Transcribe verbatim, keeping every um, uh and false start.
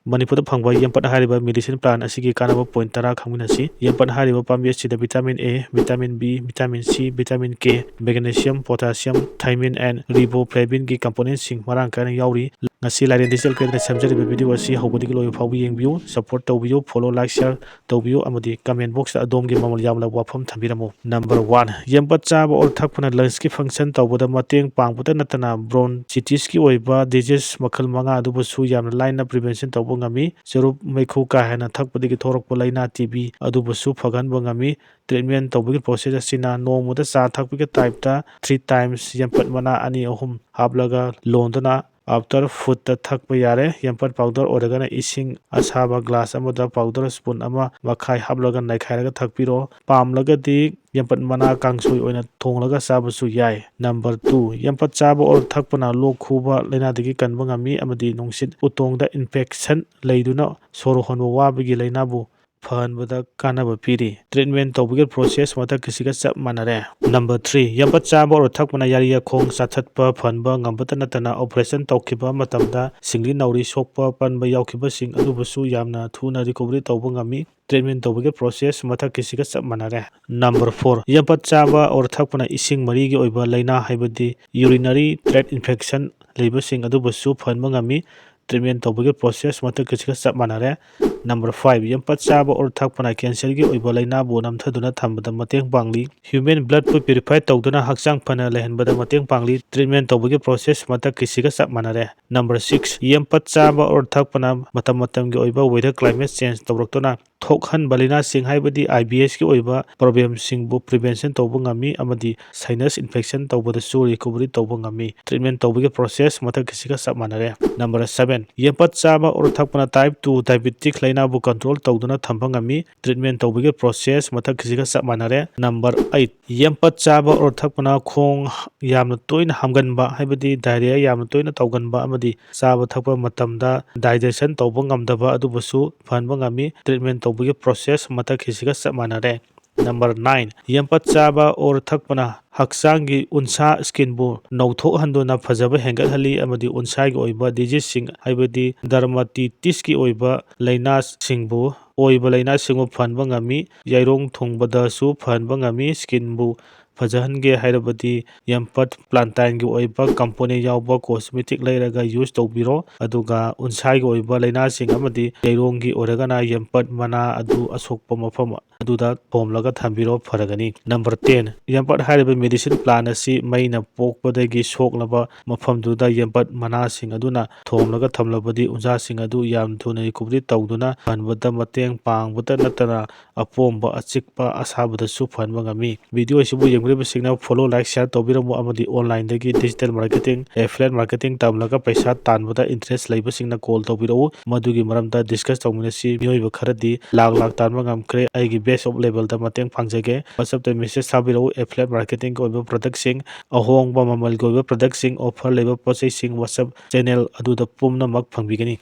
ꯃꯅꯤꯄꯨꯔꯗ ꯐꯪꯕ ꯌꯦꯝꯄꯠ ꯍꯥꯏꯔꯤꯕ medicine plant ꯑꯁꯤꯒꯤ ꯀꯥꯟꯅꯕ point ꯇꯔꯥ ꯈꯪꯃꯤꯟꯅꯁꯤ꯫ ꯌꯦꯝꯄꯠ ꯍꯥꯏꯔꯤꯕ ꯄꯥꯝꯕꯤ ꯑꯁꯤꯗ vitamin A, vitamin B, vitamin C, vitamin K, magnesium, potassium, thiamine and riboflavin ꯒꯤ component ꯁꯤꯡ ꯃꯔꯥꯡ ꯀꯥꯏꯅ ꯌꯥꯎꯔꯤ꯫ ꯉꯁꯤ ꯂꯥꯏꯔꯦꯟ digital creator ꯅ ꯁꯦꯝꯖꯔꯤꯕ video ꯑꯁꯤ ꯍꯧꯕꯗꯒꯤ ꯂꯣꯏꯕ ꯐꯥꯎꯕ ꯌꯦꯡꯕꯤꯌꯨ, support ꯇꯧꯕꯤꯌꯨ, follow, like, share ꯇꯧꯕꯤꯌꯨ ꯑꯃꯗꯤ comment box ꯇ ꯑꯗꯣꯝꯒꯤ ꯃꯃꯜ ꯌꯥꯝꯂꯕ ꯋꯥꯐꯝ ꯊꯝꯕꯤꯔꯝꯃꯨ꯫ Number one, ꯌꯦꯝꯄꯠ ꯆꯥꯕ or ꯊꯛꯄꯅ lungs ꯀꯤ function ꯇꯧꯕꯗ ꯃꯇꯦꯡ ꯄꯥꯡꯕꯇ ꯅꯠꯇꯅ bronchitis ꯀꯤ ꯑꯣꯏꯕ disease ꯃꯈꯜ ꯃꯉꯥ ꯑꯗꯨꯕꯨꯁꯨ ꯌꯥꯝꯅ ꯂꯥꯏꯅ prevention ꯇꯧꯕ ꯉꯝꯃꯤ꯫ ꯆꯨꯔꯨꯞ ꯃꯩꯈꯨ ꯀꯥ ꯍꯦꯟꯅ ꯊꯛꯄꯗꯒꯤ ꯊꯣꯛꯂꯛꯄ ꯂꯥꯏꯅꯥ T B ꯑꯗꯨꯕꯨꯁꯨ ꯐꯒꯟꯕ ꯉꯝꯃꯤ꯫ Treatment ꯇꯧꯕꯒꯤ process ꯑꯁꯤꯅ ꯅꯣꯡꯃꯗ ꯆꯥ ꯊꯛꯄꯒꯤ type ꯇ three times ꯌꯦꯝꯄꯠ ꯃꯅꯥ ꯑꯅꯤ ꯑꯍꯨꯝ ꯍꯥꯞꯂꯒ ꯂꯣꯟꯗꯨꯅ after food ꯇ ꯊꯛꯄ ꯌꯥꯔꯦ꯫ ꯌꯦꯝꯄꯠ powder ꯑꯣꯏꯔꯒꯅ ꯏꯁꯤꯡ ꯑꯁꯥꯕ glass ꯑꯃꯗ powder spoon ꯑꯃ ꯃꯈꯥꯏ ꯍꯥꯞꯂꯒ ꯅꯩꯈꯥꯏꯔꯒ ꯊꯛꯄꯤꯔꯣ꯫ ꯄꯥꯝꯂꯒꯗꯤ ꯌꯦꯝꯄꯠ ꯃꯅꯥ ꯀꯥꯡꯁꯣꯏ ꯑꯣꯏꯅ ꯊꯣꯡꯂꯒ ꯆꯥꯕꯁꯨ ꯌꯥꯏ꯫ Number two, ꯌꯦꯝꯄꯠ ꯆꯥꯕ or ꯊꯛꯄꯅ ꯂꯣꯛ ꯈꯨꯕ ꯂꯥꯏꯅꯥꯗꯒꯤ ꯀꯟꯕ ꯉꯝꯃꯤ ꯑꯃꯗꯤ ꯅꯨꯡꯁꯤꯠ ꯎꯇꯣꯡꯗ infection ꯂꯩꯗꯨꯅ ꯁꯣꯔ ꯍꯣꯟꯕ ꯋꯥꯕꯒꯤ ꯂꯥꯏꯅꯥꯕꯨ ꯐꯍꯟꯕꯗ ꯀꯥꯟꯅꯕ ꯄꯤꯔꯤ꯫ Treatment ꯇꯧꯕꯒꯤ process ꯃꯊꯛꯀꯤꯁꯤꯒ ꯆꯞ ꯃꯥꯟꯅꯔꯦ꯫ Number three, ꯌꯦꯝꯄꯠ ꯆꯥꯕ or ꯊꯛꯄꯅ ꯌꯥꯔꯤ ꯌꯥꯈꯣꯡ ꯆꯥꯊꯠꯄ ꯐꯍꯟꯕ ꯉꯝꯕꯇ ꯅꯠꯇꯅ operation ꯇꯧꯈꯤꯕ ꯃꯇꯝꯗ ꯁꯤꯡꯂꯤ ꯅꯥꯎꯔꯤ ꯁꯣꯛꯄ ꯄꯟꯕ ꯌꯥꯎꯈꯤꯕꯁꯤꯡ ꯑꯗꯨꯕꯨꯁꯨ ꯌꯥꯝꯅ ꯊꯨꯅ recovery ꯇꯧꯕ ꯉꯝꯃꯤ꯫ Treatment ꯇꯧꯕꯒꯤ process ꯃꯊꯛꯀꯤꯁꯤꯒ ꯆꯞ ꯃꯥꯟꯅꯔꯦ꯫ Number four, ꯌꯦꯝꯄꯠ ꯆꯥꯕ or ꯊꯛꯄꯅ ꯏꯁꯤꯡ ꯃꯔꯤꯒꯤ ꯑꯣꯏꯕ ꯂꯥꯏꯅꯥ ꯍꯥꯏꯕꯗꯤ urinary tract infection ꯂꯩꯕꯁꯤꯡ ꯑꯗꯨꯕꯨꯁꯨ ꯐꯍꯟꯕ ꯉꯝꯃꯤ꯫ Treatment ꯇꯧꯕꯒꯤ process ꯃꯊꯛꯀꯤꯁꯤꯒ ꯆꯞ ꯃꯥꯟꯅꯔꯦ꯫ Number five, ꯌꯦꯝꯄꯠ ꯆꯥꯕ or ꯊꯛꯄꯅ cancer ꯒꯤ ꯑꯣꯏꯕ ꯂꯥꯏꯅꯥꯕꯨ ꯅꯝꯊꯗꯨꯅ ꯊꯝꯕꯗ ꯃꯇꯦꯡ ꯄꯥꯡꯂꯤ꯫ Human blood ꯄꯨ purify ꯇꯧꯗꯨꯅ ꯍꯛꯆꯥꯡ ꯐꯅ ꯂꯩꯍꯟꯕꯗ ꯃꯇꯦꯡ ꯄꯥꯡꯂꯤ꯫ Treatment ꯇꯧꯕꯒꯤ process ꯃꯊꯛꯀꯤꯁꯤꯒ ꯆꯞ ꯃꯥꯟꯅꯔꯦ꯫ Number six, ꯌꯦꯝꯄꯠ ꯆꯥꯕ or ꯊꯛꯄꯅ ꯃꯇꯝ ꯃꯇꯝꯒꯤ ꯑꯣꯏꯕ weather climate change ꯇꯧꯔꯛꯇꯨꯅ ꯊꯣꯛꯍꯟꯕ ꯂꯥꯏꯅꯥꯁꯤꯡ ꯍꯥꯏꯕꯗꯤ I B S ꯀꯤ ꯑꯣꯏꯕ problem ꯁꯤꯡꯕꯨ prevention ꯇꯧꯕ ꯉꯝꯃꯤ ꯑꯃꯗꯤ sinus infection ꯇꯧꯕꯗꯁꯨ recovery ꯇꯧꯕ ꯉꯝꯃꯤ꯫ Treatment ꯇꯧꯕꯒꯤ process ꯃꯊꯛꯀꯤꯁꯤꯒ ꯆꯞ ꯃꯥꯟꯅꯔꯦ꯫ Number seven, ꯌꯦꯝꯄꯠ ꯆꯥꯕ or ꯊꯛꯄꯅ type two diabetic ꯂꯥꯏꯅꯥꯕꯨ control ꯇꯧꯗꯨꯅ ꯊꯝꯕ ꯉꯝꯃꯤ꯫ Treatment ꯇꯧꯕꯒꯤ process ꯃꯊꯛꯀꯤꯁꯤꯒ ꯆꯞ ꯃꯥꯟꯅꯔꯦ꯫ Number eight, ꯌꯦꯝꯄꯠ ꯆꯥꯕ or ꯊꯛꯄꯅ ꯈꯣꯡ ꯌꯥꯝꯅ ꯇꯣꯏꯅ ꯍꯥꯝꯒꯟꯕ ꯍꯥꯏꯕꯗꯤ diarrhea ꯌꯥꯝꯅ ꯇꯣꯏꯅ ꯇꯧꯒꯟꯕ ꯑꯃꯗꯤ ꯆꯥꯕ ꯊꯛꯄ ꯃꯇꯝꯗ digestion ꯇꯧꯕ ꯉꯝꯗꯕ ꯑꯗꯨꯕꯨꯁꯨ ꯐꯍꯟꯕ ꯉꯝꯃꯤ꯫ Treatment ꯇꯧꯕꯒꯤ process ꯃꯊꯛꯀꯤꯁꯤꯒ ꯆꯞ ꯃꯥꯟꯅꯔꯦ꯫ Number nine, ꯌꯦꯝꯄꯠ ꯆꯥꯕ or ꯊꯛꯄꯅ ꯍꯛꯆꯥꯡꯒꯤ ꯎꯟꯁꯥ, skinꯕꯨ ꯅꯧꯊꯣꯛꯍꯟꯗꯨꯅ ꯐꯖꯕ ꯍꯦꯟꯒꯠꯍꯜꯂꯤ ꯑꯃꯗꯤ ꯎꯟꯁꯥꯒꯤ ꯑꯣꯏꯕ diseaseꯁꯤꯡ, ꯍꯥꯏꯕꯗꯤ dermatitisꯀꯤ ꯑꯣꯏꯕ ꯂꯥꯏꯅꯥꯁꯤꯡꯕꯨ, ꯑꯣꯏꯕ ꯂꯥꯏꯅꯥꯁꯤꯡꯕꯨ ꯐꯍꯟꯕ ꯉꯝꯃꯤ꯫ ꯌꯥꯏꯔꯣꯡ ꯊꯨꯡꯕꯗꯁꯨ ꯐꯍꯟꯕ ꯉꯝꯃꯤ꯫ Skinꯕꯨ ꯐꯖꯍꯟꯒꯦ ꯍꯥꯏꯔꯕꯗꯤ ꯌꯦꯝꯄꯠ plantainꯒꯤ ꯑꯣꯏꯕ component ꯌꯥꯎꯕ cosmetic ꯂꯩꯔꯒ use ꯇꯧꯕꯤꯔꯣ꯫ ꯑꯗꯨꯒ ꯎꯟꯁꯥꯒꯤ ꯑꯣꯏꯕ ꯂꯥꯏꯅꯥꯁꯤꯡ ꯑꯃꯗꯤ ꯌꯥꯏꯔꯣꯡꯒꯤ ꯑꯣꯏꯔꯒꯅ ꯌꯦꯝꯄꯠ ꯃꯅꯥ ꯑꯗꯨ ꯑꯁꯣꯛꯄ ꯃꯐꯝ ꯑꯗꯨꯗ ꯊꯣꯝꯂꯒ ꯊꯝꯕꯤꯔꯣ, ꯐꯔꯒꯅꯤ꯫ Number ten, ꯌꯦꯝꯄꯠ ꯍꯥꯏꯔꯤꯕ medicine plant ꯑꯁꯤ ꯃꯩꯅ ꯄꯣꯛꯄꯗꯒꯤ ꯁꯣꯛꯂꯕ ꯃꯐꯝꯗꯨꯗ ꯌꯦꯝꯄꯠ ꯃꯅꯥꯁꯤꯡ ꯑꯗꯨꯅ ꯊꯣꯝꯂꯒ ꯊꯝꯂꯕꯗꯤ ꯎꯟꯁꯥꯁꯤꯡ ꯑꯗꯨ ꯌꯥꯝ ꯊꯨꯅ recovery ꯇꯧꯗꯨꯅ ꯐꯍꯟꯕꯗ ꯃꯇꯦꯡ ꯄꯥꯡꯕꯇ ꯅꯠꯇꯅ ꯑꯄꯣꯝꯕ, ꯑꯆꯤꯛꯄ, ꯑꯁꯥꯕꯗꯁꯨ ꯐꯍꯟꯕ ꯉꯝꯃꯤ꯫ Video ꯑꯁꯤꯕꯨ ꯌꯦꯡꯕꯤꯔꯤꯕꯁꯤꯡꯅ follow, like, share ꯇꯧꯕꯤꯔꯝꯃꯨ ꯑꯃꯗꯤ onlineꯗꯒꯤ digital marketing, affiliate marketing ꯇꯝꯂꯒ ꯄꯩꯁꯥ ꯇꯥꯟꯕꯗ interest ꯂꯩꯕꯁꯤꯡꯅ call ꯇꯧꯕꯤꯔꯛꯎ꯫ ꯃꯗꯨꯒꯤ ꯃꯔꯝꯗ discuss ꯇꯧꯃꯤꯟꯅꯁꯤ꯫ ꯃꯤꯑꯣꯏꯕ ꯈꯔꯗꯤ ꯂꯥꯛ ꯂꯥꯛ ꯇꯥꯟꯕ ꯉꯝꯈ꯭ꯔꯦ꯫ ꯑꯩꯒꯤ best of levelꯗ ꯃꯇꯦꯡ ꯄꯥꯡꯖꯒꯦ꯫ WhatsAppꯇ message ꯊꯥꯕꯤꯔꯛꯎ꯫ Affiliate marketingꯒꯤ ꯑꯣꯏꯕ productꯁꯤꯡ, ꯑꯍꯣꯡꯕ ꯃꯃꯜꯒꯤ ꯑꯣꯏꯕ productꯁꯤꯡ, offer ꯂꯩꯕ ꯄꯣꯠꯆꯩꯁꯤꯡ WhatsApp channel ꯑꯗꯨꯗ ꯄꯨꯝꯅꯃꯛ ꯐꯪꯕꯤꯒꯅꯤ꯫